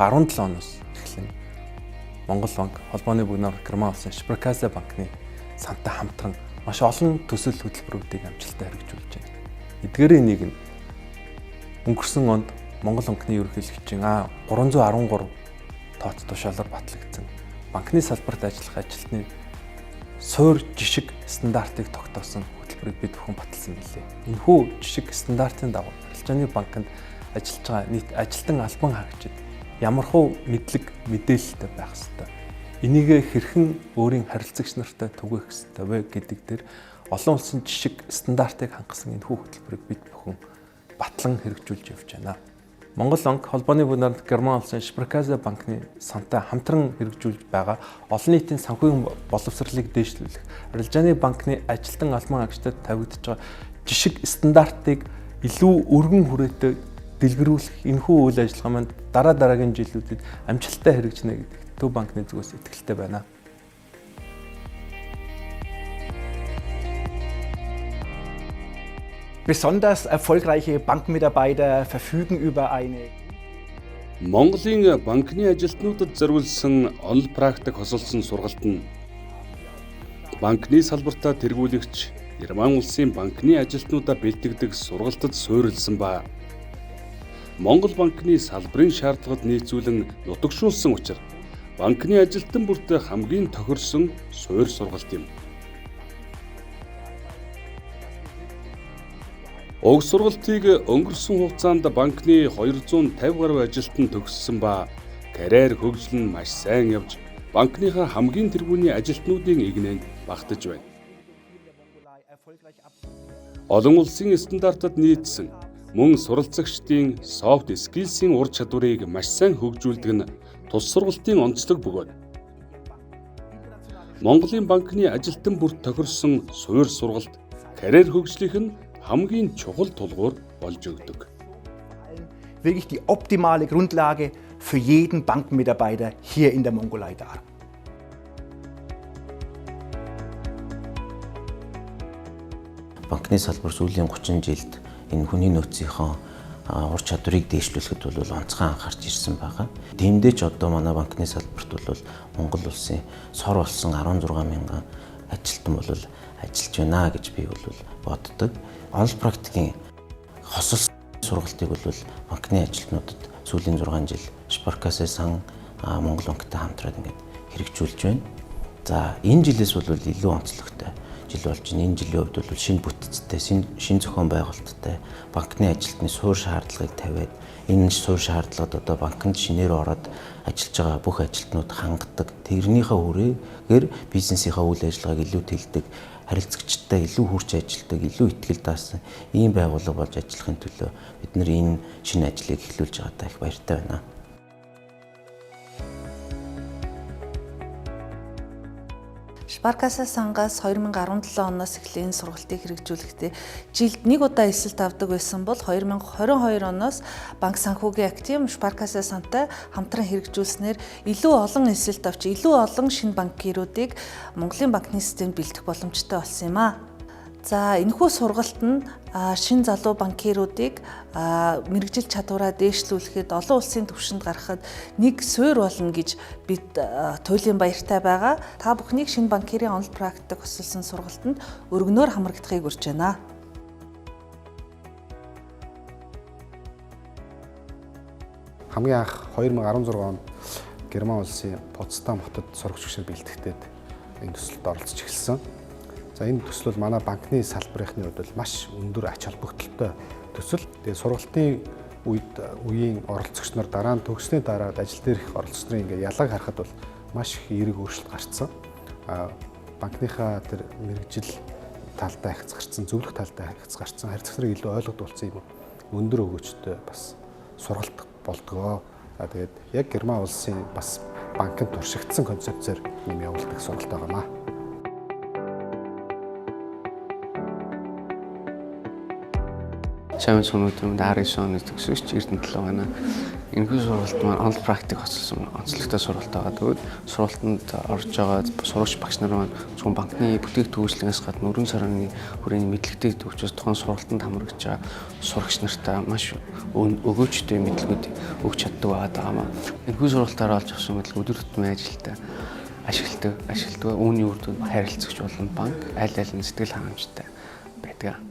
2017 оноос эхлэн Монгол банк холбооны бүгд Герман улсын Sparkasse банкны сантай хамтран маш олон төсөл хөтөлбөрүүдийг амжилттай хэрэгжүүлж байна. Эдгээрийн нэг нь өнгөрсөн онд Монгол банкны ерөнхийлөгчийн А313 тооц тушаалаар батлагдсан банкны салбарт ажиллах ажилтны суур жишг стандартыг тогтоосон хөтөлбөрийг бид бүхэн баталсан билээ. Энэхүү жишг стандартын дагуу арилжааны банкнд ажиллаж байгаа нийт ажилтан албан хаагчид ямархуу мэдлэг мэдээлэлтэй байх ёстой. Энийгээ хэрхэн өөрийн харилцагч нартай түгээх ёстой вэ гэдэг дээр олон улсын жишг стандартыг хангасан энэхүү хөтөлбөрийг бид бүхэн батлан хэрэгжүүлж явж байна. Монгол банк холбооны бүлэг Герман улсын Sparkasse банкны сантай хамтран хэрэгжүүлж байгаа олон нийтийн санхүүгийн боловсролыг дээшлүүлэх, арилжааны банкны ажилтан албан хаагчдад тавигдаж байгаа жишг стандартыг илүү өргөн хүрээтэй дэлгэрүүлэх энэхүү үйл ажиллагаа маань дараа дараагийн жилүүдэд амжилттай хэрэгжинэ гэдэгт Төв банкны зүгээс итгэлтэй байна. Besonders erfolgreiche Bankmitarbeiter verfügen über eine Монголын банкны ажилтнуудад зориулсан онол практик хосолсон сургалт нь банкны салбартаа тэргүүлэгч Герман улсын банкны ажилтнуудаа бэлтгэдэг сургалтад суурилсан ба Монгол банкны салбарын шаардлагад нийцүүлэн нутагшуулсан учир банкны ажилтан бүрт хамгийн тохирсон суурь сургалт юм. Уг сургалтыг өнгөрсөн хугацаанд банкны 250 гаруй ажилтан төгссөн ба карьер хөгжил нь маш сайн явж банкныхаа хамгийн тэргүүний ажилтнуудын эгнээнд багтаж байна. Олон улсын стандартад нийцсэн мөн суралцагчдын soft skills-ийн ур чадварыг маш сайн хөгжүүлдэг нь тус сургалтын онцлог бөгөөд Монголын банкны ажилтан бүрт тохирсон суурь сургалт карьер хөгжлийнх нь хамгийн чухал тулгуур болж өгдөг. Wirklich die optimale Grundlage für jeden Bankenmitarbeiter hier in der Mongolei dar. Банкны салбар сүүлийн 30 жилд энэ хүний нөөцийнхөө ур чадварыг дээшлүүлэхэд бол онцгой анхаарч ирсэн байгаа. Тиймдээ ч одоо манай банкны салбарт бол Монгол улсын сор болсон 16 мянган ажилтан бол ажиллаж байна гэж би бол боддог. Онол практикийн хосол сургалтыг бол банкны ажилтнуудад сүүлийн 6 жил Sparkasse сан Монгол банктай хамтраад ингээд хэрэгжүүлж байна. За энэ жилээс бол илүү онцлогтой жил болж байна. Энэ жилийн хувьд бол шинэ бүтцтэй, шинэ зохион байгуулалттай банкны ажилтны суурь шаардлагыг тавиад энэ суурь шаардлагад одоо банкнд шинээр ороод ажиллаж байгаа бүх ажилтнууд хангадаг. Тэрнийхээ хүрээгээр бизнесийнхаа үйл ажиллагааг илүү тэлдэг, харилцагчтай илүү хурц ажилладаг, илүү итгэл даасан ийм байгууллага болж ажиллахын төлөө бид нар энэ шинэ ажлыг эхлүүлж байгаадаа их баяртай байна. Sparkasse сангаас 2017 оноос эхлэн сургалтыг хэрэгжүүлэхдээ жилд нэг удаа элсэлт авдаг байсан бол 2022 оноос банк санхүүгийн актив Sparkasse сантай хамтран хэрэгжүүлснээр илүү олон элсэлт авч илүү олон шинэ банкируудыг Монголын банкны системд бэлтгэх боломжтой болсон юм аа. За энэхүү сургалт нь шинэ залуу банкируудыг мэргэжил чадвараа дээшлүүлэхэд олон улсын түвшинд гаргахад нэг суурь болно гэж бид туйлын баяртай байгаа. Та бүхнийг шинэ банкирын онол практик хосолсон сургалтанд өргөнөөр хамрагдахыг урьж байна. Хамгийн анх 2016 онд Герман улсын Потсдам хотод сурагч багшаар бэлтгэхдээ энэ төсөлд оролцож эхэлсэн. За энэ төсөл бол манай банкны салбарынхны хувьд бол маш өндөр ач холбогдолтой төсөл. Тэгээ сургалтын үед үеийн оролцогч нар дараа нь төгссөний дараа ажил дээрх оролцогч нарын ингээд ялгааг харахад бол маш их эерэг өөрчлөлт гарцсан. Банкныхаа тэр мэргэжил талдаа их гарцсан, зөвлөх талдаа их гарцсан, харилцагч нарыг илүү ойлгодуулсан юм өндөр өгөөжтэй бас сургалт болдгоо. Тэгээд яг Герман улсын бас банкнд туршигдсан концепцээр юм явуулдаг сургалт байгаамаа. Сайн өнөөдөр 19 оны төгсөгч Эрдэнэ төлөө байна. Энэхүү сургалт маань онол практик хоцолсон онцлогтой сургалт байгаа. Тэгвэл сургалтанд орж байгаа сурагч багш нар маань зөвхөн банкны бүтээгдэхүүнээс гадна өрийн сарны хүрээний мэдлэгтэй гэдэг учраас тухайн сургалтанд хамрагдж байгаа сурагч нартаа маш өгөөжтэй мэдлэгүүд өгч чаддаг байгаа юм аа. Энэхүү сургалтаар олж авсан мэдлэг өдөр тутмын ажилдаа ашигладаг. Үүний үр дүнд харилцагч болон банк аль аль нь сэтгэл хангамжтай байдаг.